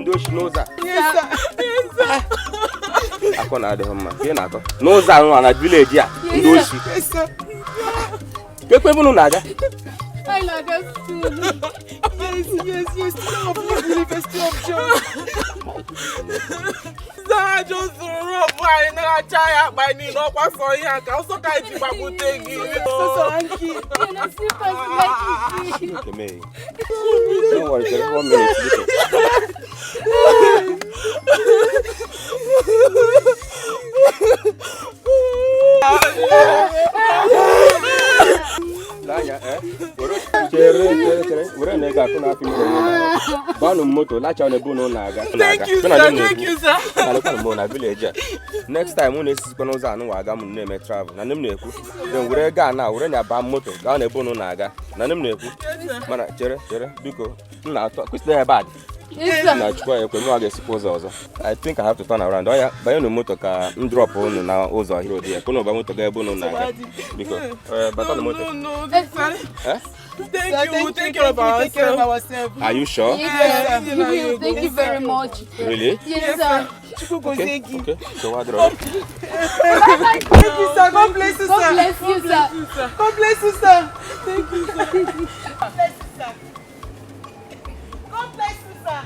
Ndị oshi n'ụzọ a. Akọ na-adịghị mma ka ị na-akọ n'ụzọ a nwa na village a, ndị oshi. Kekwe ebe unu na-aga? Anyị na-aga school. Yes, student of University of Jos. Ha zuru rope anyị, na-acha ya akpa anyị niile. Ọkwa sọ ihe a ka ọsọ ka anyị ji gbagbute gị. Sọsọ hanky. Na slippers like. Chineke mee. Don't worry, chere one minute, biko. Lee anya, eh? Were, chere, chere, chere, were na ego akụ na afọ ime onwe na banụ moto lacha na ebe unu na-aga. Thank you, sir. Thank you, sir. Na-alekwanụ m na village a. Next time unu esisikwa n'ụzọ anụ wa aga m na-eme travel na nne m na-ekwu, then were ego a na were nya baa moto gaa na ebe unu na-aga, na nne m na-ekwu. Mana chere, chere, biko, m na-atọ kwụsị ebe a dị. Yes, sir. Na Chukwu anyị ekwe mụ ga-esikwa ụzọ ọzọ. I think I have to turn around. Oya, banye nu moto ka m drop unu na ụzọ hero dị ya, ka unu ba moto gaa ebe unu na-aga. Biko, bata na moto. No, no, Eh. sir. Eh? Thank you. We'll take care of Take care of ourselves. ourselves. Are you sure? Yes, sir. Yes, We will. Thank you very much. Really? Yes, sir. Chukwu gozie gị. Okay, so what do Thank you, sir. God bless you, God sir. bless you, sir. God bless you, sir. Thank you, sir. God bless you, sir. God bless you, sir.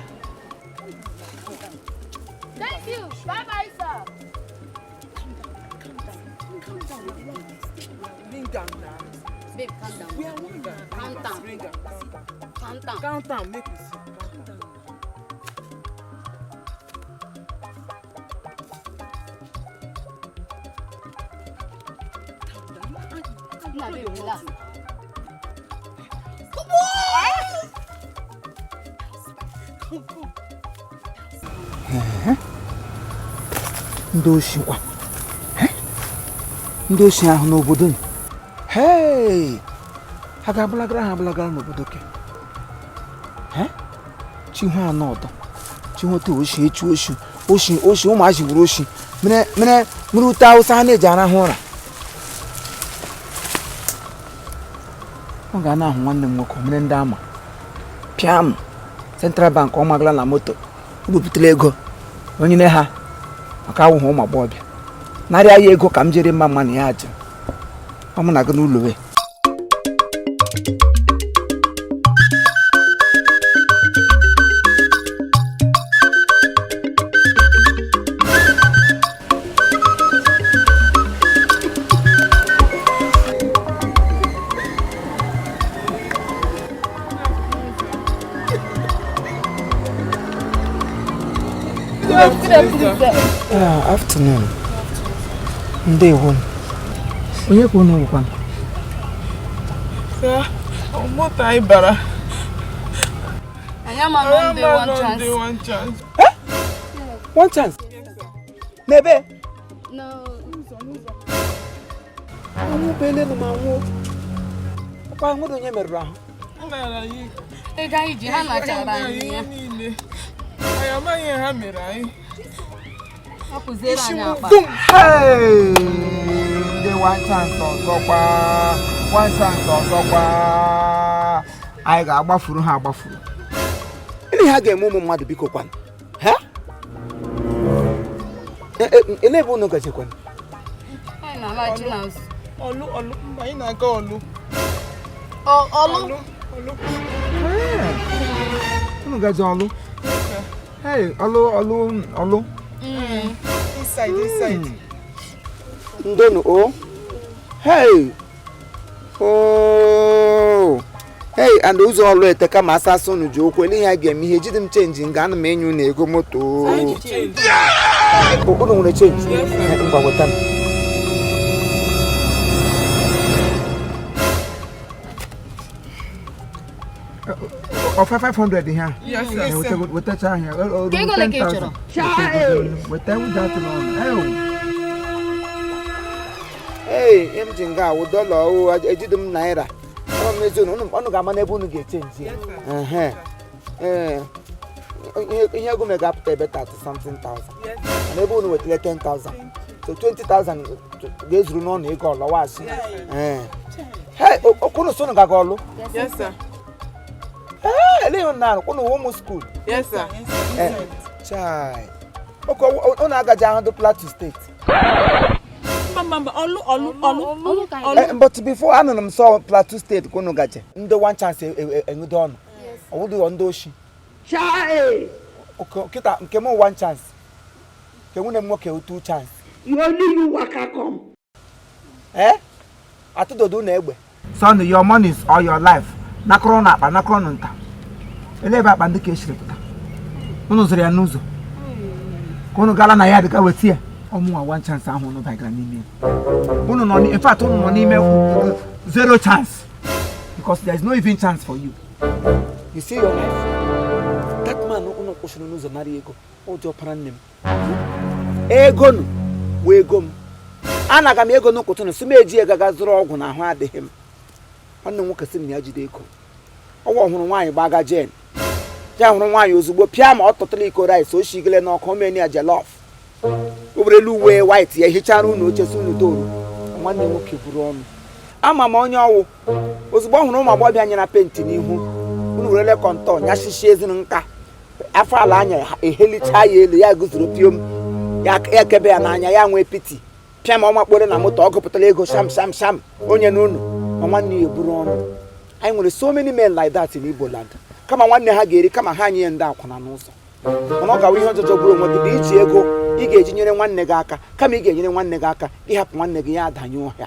Thank you. Bye bye, sir. Bring am now. Babe, calm down. We are one now. Count am. Bring am. Count am. Count am, make we see. Count am. Nna, babe, relax. Ndị oshi kwa. Ndị oshi ahụ n'obodo nụ. Hey! Ha ga-agbụlagara, ha agbụlagara n'obodo ke. Chihu anọ ọdọ chihu otu oshi echu oshi oshi oshi ụmụazị wuru oshi mere mere mere ute awụsa ha na-eji arahụ ụra. Ọ ga na-ahụ nwanne m nwoke mere ndị ama pịa m Central Bank. Ọ magala na moto o bupụtara ego onye ne ha maka awụghị ụmụ agbọghọbịa narịa ya ego ka m jere mma mma na ya ajụ ọ mụ na gị n'ụlọ we. Good afternoon, sir. Yeah, afternoon. Ndewo. Onye ka unu bụkwa? Sir, moto anyị bara. Anyị ama nọ ndị one chance. Ndị one chance. One chance. N'ebe? No. Anwụ bụ elelu ma nwụọ. Ọkwa nwere onye merụrụ ahụ. Nara anyị. Ego anyị ji ha nachara anyị ya. Niile. Anyị amaghị ihe ha mere anyị. Ọ kụziere anyị akpa. Dum! Hey! Ndị one chance ọzọkwa. One chance ọzọkwa. Anyị ga-agbafuru ha agbafuru. Gịnị ha ga-eme ụmụ mmadụ, biko kwanụ? Ha? Elee ebe unu gajekwanụ? Anyị na-alaghachi n'azụ. Ọlụ, ọlụ, mba, anyị na-aga ọlụ. Ọlụ. Ọlụ. Unu gaje ọlụ? Hey, ọlụ, ọlụ, ọlụ. Inside, inside. Ndonu o. Hey! Oh! Hey, and ụzọ ọlụ eteka ma asasụ unu ji okwu ele ihe a ga-eme ihe jide m change nga ana m enye unu ego moto. Unu nwere change? Ngwa weta m. Ọfa 500 ihe a? Yes, sir. Wetacha ahịa. Ka ego ole ka ị chọrọ? Weta ụjọ atụrụ ọnụ. Ee, ihe m ji nga awụ dọla ọwụ ejide m naira. Ọ m ezi unu unu ga-ama n'ebe unu ga-echenji ya. Ehe. Ee. Ihe ego m ga-apụta ebe 30 something thousand. Mana ebe unu wetara 10,000. So 20,000 ga-ezuru n'ọnụ ego ọlọwashi. Ee. Hey, okwu unu so unu gaga ọlụ? Yes, sir. Ee, ele Ele ihe na-arụ ụnụ ụmụ school? Yes, sir. Eh, chai. Oke ụnụ agaji ahụ dị Plateau State. Mba, mba, mba, Ọlụ, Ọlụ, Ọlụ. Ọlụ ka anyị. Eh, but before anụrụ m sọ Plateau State ka ụnụ gaje. Ndị one chance enwude ọnụ. Ọwụdịghọ ndị oshi. Oke kịta nke m one chance. Nke nwunye m nwoke two chance. You only you waka come. Eh? Atụdodo na egbe. Son, your money is all your life. Nakọrọ na akpa, nakọrọ na nta. Elee ebe akpa ndị ka esiri pụta? Unu zụrụ ya n'ụzọ. Ka unu gala na ya dịka weta ya. Ọmụnwa one chance ahụ unu bagara n'ime ya. Unu nọ in fact unu nọ n'ime zero chance. Because there is no even chance for you. You see your life. That man unu kwụsịrị n'ụzọ nara ego. Ụjọ para nne m. Ego nụ wee ego m. Anaga m ego n'ụkwụtụ si m eji ego ga zụrụ ọgwụ na ahụ adịghị m. Nwanne m nwoke sị m na ya jide ego. Ọgwụ ọhụrụ nwaanyị gbaga jen. Ya hụrụ nwaanyị ozugbo pịa ma ọ tọtụrụ iko rice o shigele n'ọkụ omeni ya jollof. O werelu uwe white ya hichara unu oche si unu toru. Nwanne m nwoke buru ọnụ. Ama m onye ọwụ. Ozugbo ọ hụrụ ụmụ agbọghọbịa nyere penti n'ihu. Unu werele contour nyashishi ezinu nka. Afọ ala anya ehelicha ya elu ya guzoro piom. Ya ekebe ya n'anya ya nwee piti. Pịa ma ọ makpore na moto ọ gụpụtara ego sham sham sham onye n'unu ma nwanne ya eburu ọnụ. Anyị nwere so many men like that in Igbo land. Kama nwanne ha ga-eri kama ha nye ndị akwụna n'ụzọ. Mana ọ gawa ihe ọjọọ bụrụ onwe gị bụ iji ego ị ga-eji nyere nwanne gị aka kama ị ga-enyere nwanne gị aka ịhapụ nwanne gị ya adanye ọhịa.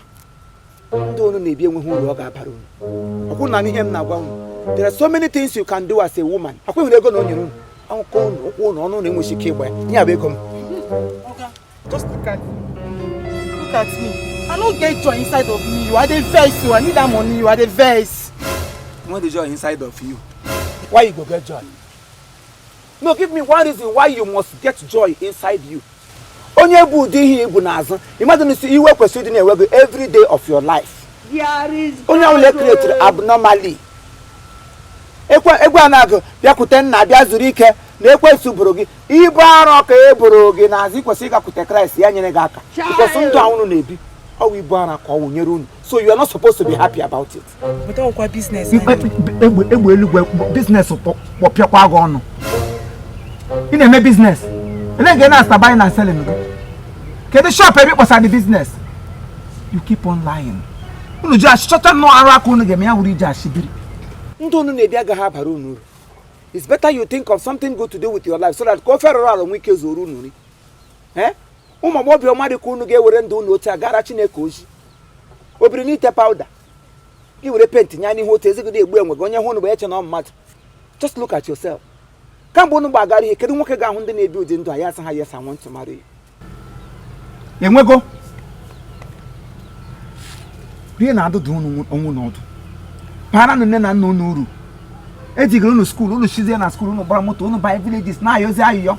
Ndị unu na-ebi enweghị uru ọ ga-abara unu. Ọkwụ na ihe m na-agwa unu. There are so many things you can do as a woman. Akwụ hụrụ ego na o nyere unu. Akwụkwọ unu, ụkwụ unu, ọnụ unu enweghị ike ịgba ya. Ihe a bụ ego m. Oga, just look at look at me. I no get joy inside of me. You are the vex. You I need that money. You are the vex. Want the joy inside of you. Why you go get joy? No, give me one reason why you must get joy inside you. Onye bụ ụdị ihe ibu n'azụ, imagine si iwe kwesịrị ịdị na-enwe gị every day of your life. There is Onye ọbụla created abnormally. Ekwe egwu a na-agụ bịakwute nna bịa zuru ike na ekwensu bụrụ gị ibu arọ ka e boro gị n'azụ ị kwesịrị ịgakwute Kraịst ya nyere gị aka. Because ndụ a unu na-ebi ọ wụ ibu ara ka ọ wụ nyere unu. So you are not supposed to be happy about it. But ọkwa business. Egbe egbe eluigwe business kpọpịakwa gị ọnụ. Ị na-eme business. Ele nke na-asa buying and selling gị. Kedu shop ebe ị kpọsara the business? You keep on lying. Unu ji achị chọta nnọọ arụ aka unu ga-eme ya wuru iji achị biri. Ndụ unu na-ebi agaghị abara unu uru. It's better you think of something good to do with your life so that ka ofe rụrụ arụ nwee ike zuoro unu nri. Eh? Ụmụ agbọghọbịa ọma dị ka unu ga-ewere ndụ unu otu a gara Chineke ozi. Obiri n'ite powder. Gị were penti nya n'ihu otu ezigide egbu enwe gị onye hụ unu bụ eche na ọ mmadụ. Just look at yourself. Kamgbe unu gbagara ihe kedu nwoke ga-ahụ ndị na-ebi ụdị ndụ a ya asị ha, "Yes, I want to marry you." Enwego rie na adụdụ unu onwu n'ọdụ para nne na nna unu uru ejigara unu school unu shizie na school unu gbara moto unu banye villages na-ayọzi ayịyọ,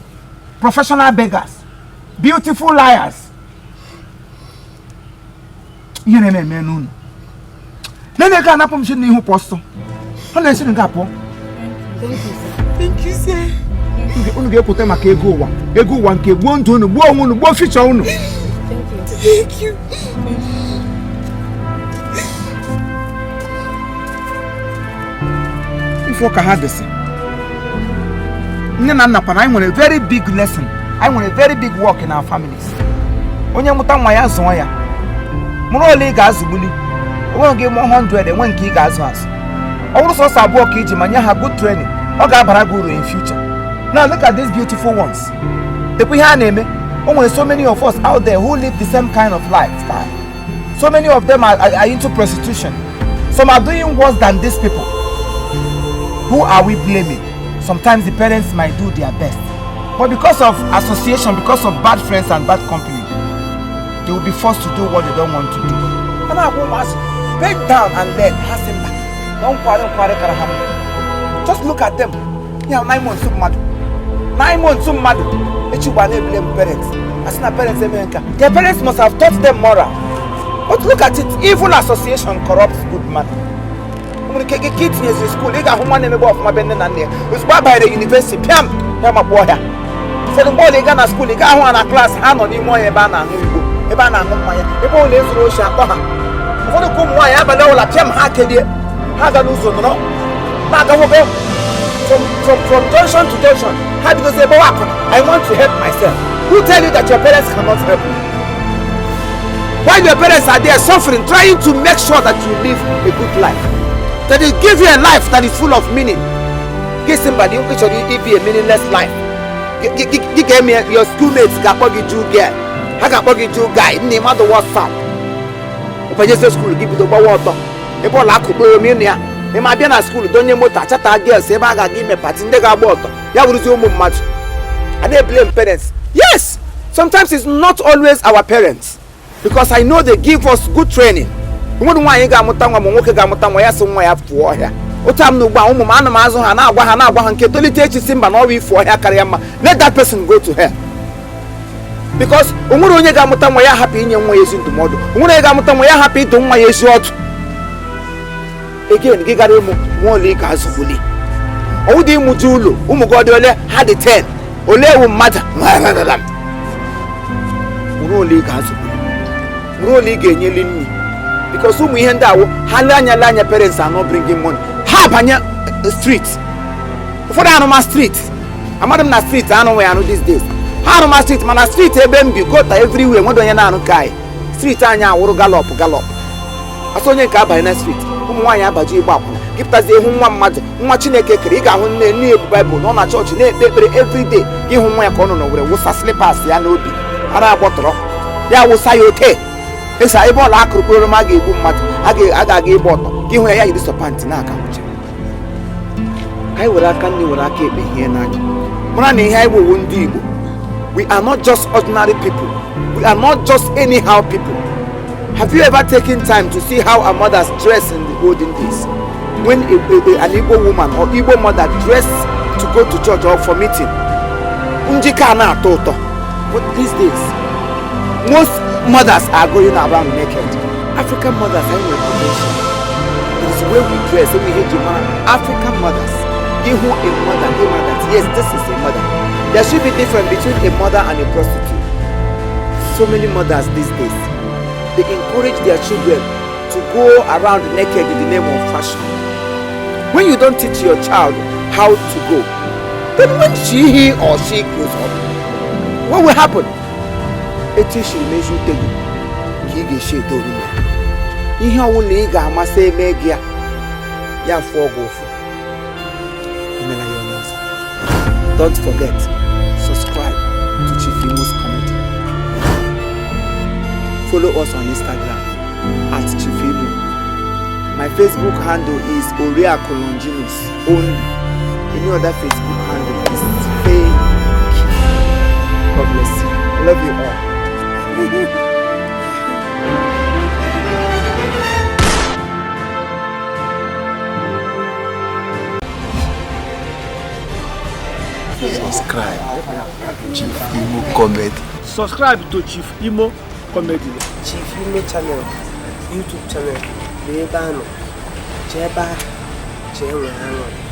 professional beggars, beautiful liars. Ihe na-eme eme n'unu nene ka anapụ m shi n'ihu pọstọ ọ na-esi nga pụọ. Thank you, sir. Unu ga-ekwute maka ego ụwa, ego ụwa nke gbuo ndụ unu, gbuo onwe unu, gbuo future unu. Thank you. Ifo ka ha dịsị nne na nna kwana. Anyị nwere very big lesson, anyị nwere very big work in our families. Onye mụta nwa ya zụọ ya mụrụ ole ị ga-azụgbuli onwe gị, mụọ 100 enwe nke ị ga-azụ azụ. Ọ bụrụ sọsọ abụọ ka iji ma nye ha good training, ọ ga-abara gị uru in future. Now look at these beautiful ones. Tekwa ihe a na-eme. O nwere so many of us out there who live the same kind of lifestyle. So many of them are into prostitution. Some are doing worse than these people. Who are we blaming? Sometimes the parents might do their best, but because of association, because of bad friends and bad company, they will be forced to do what they don't want to do. A na-agwa ụmụazị bend down and learn, ha sị mba na nkwari nkwari kara ha mma. Just look at them. Ya 9 months mmadụ, 9 months mmadụ echigba na-ebule m parents asị na parents emeghị nka. Their parents must have taught them moral, but look at it. Evil association corrupts good manner. Nwere ike ike itinyezi school ị ga-ahụ nwa na-emebe ọfụma be nne na nna ya, ozugbo abanyere university pịam ya makpụ ọhịa. Ụfọdụ mgbe ọla ị gaa na school ị ga-ahụ ha na class, ha nọ n'ime ọhịa ebe a na-aṅụ igbo, ebe a na-aṅụ mmanya, ebe ụlọ ezuru oshi akpọ ha. Ụfọdụ ka ụmụ nwaanyị abalị ọbụla pịam ha kelie ha ga n'ụzọ nọrọ na-aga nwoke. From junction to junction, ha bidozie gbawa akwụna. I want to help myself. Who tell you that your parents cannot help you? While your parents are there suffering, trying to make sure that you live a good life, that they give you a life that is full of meaning, gị sị mba, ị chọrọ ibi a meaningless life. Gị ga-eme, your schoolmates ga-akpọ gị Jew girl, ha ga-akpọ gị Jew guy, nne mmadụ. WhatsApp ụbanyezie school, gị bido gbawa ọtọ ebe ọla akụkpọ ome ya. Ị ma abịa na school, donye moto achata girls ebe a ga-aga ime party, ndị ga-agba ọtọ ya wụrụzi ụmụ mmadụ. I dey blame parents. Yes, sometimes it's not always our parents, because I know they give us good training. Nwere nwaanyị ga-amụta nwa ma nwoke ga-amụta nwa, ya sị nwa ya pụọ ọhịa. Otu m na ugbu a, ụmụ m, ana m azụ ha, na-agwa ha nke tolite echi si mba na ọwa ifu ọhịa karịa mma, let that person go to hell, because o nwere onye ga-amụta nwa ya hapụ inye nwa ya ezi ndụmọdụ, o nwere onye ga-amụta nwa ya hapụ ịdụ nwa ya ezi ọdụ. Again, gị gara ịmụ nwa, ole ị ga-azụgbuli? Ọwụ dị ịmụju ụlọ ụmụ gị, ọ dị ole? Ha dị 10, ole ewu mmadụ nwere? Ole ị ga-azụgbuli? Nwere ole ị ga-enyeli nri? Because ụmụ ihe ndị awụ ha lee anya, lee anya, parents are not bringing money, ha abanye street. Ụfọdụ arụma street, amadị m na street anụ nwe anụ these days, ha arụma street, mana street ebe m bi, gutter everywhere, nwere onye na-arụ ka anyị. Street anyị awụrụ gallop gallop. Asị onye nke abanye na street, ụmụ nwaanyị abaji ịgba akwụna. Gị pụtazie hụ nwa mmadụ, nwa Chineke kere, ị ga-ahụ nne nne ebu Baịbụl nọ na chọọchị na-ekpe ekpere everyday, gị hụ nwa ya ka ọ nọ n'owere wụsa slippers ya n'obi, ara agbọtọrọ ya, wụsa ya oke esa ebe ọla akụrụ kpụrụ a ga-egbu mmadụ, a ga-aga ịgba ọtọ. Gị hụ ya, ya yiri sọpantị na-aka nwụcha. Ka anyị were aka nne, were aka ekpe ihe n'anya, mara na ihe anyị wewo ndị Igbo, we are not just ordinary people, we are not just anyhow people. Have you ever taken time to see how our mothers dress in the olden days? When an Igbo woman or Igbo mother dress to go to church or for meeting, njike a na-atọ ụtọ. But these days, most mothers are going around naked. African mothers, anyị nwere potential. It is the way we dress, enwe ihe eji mara African mothers. Gị hụ a mother, gị mara that yes, this is a mother. There should be difference between a mother and a prostitute. So many mothers these days, they encourage their children to go around naked in the name of fashion. When you don't teach your child how to go, then when she, he or she grows up, what will happen? Etu i siri mezi ute gị ka ị ga-esi eto omume. Ihe ọbụla ị ga-amasị eme gị ya, ya fụọ gị ụfụ, emela ya onye ọzọ. Don't forget, subscribe to Chief Imo's Comedy. Follow us on Instagram at Chief Imo. My Facebook handle is Oriaku Longinus only. Any other Facebook handle is fake. God bless you. I love you all. Subscribe, Chief Imo Comedy. Subscribe to Chief Imo Comedy. Chief Imo channel, YouTube channel bụ ebe a nọ. Jee ebe ahụ, jee nwee aṅụrị.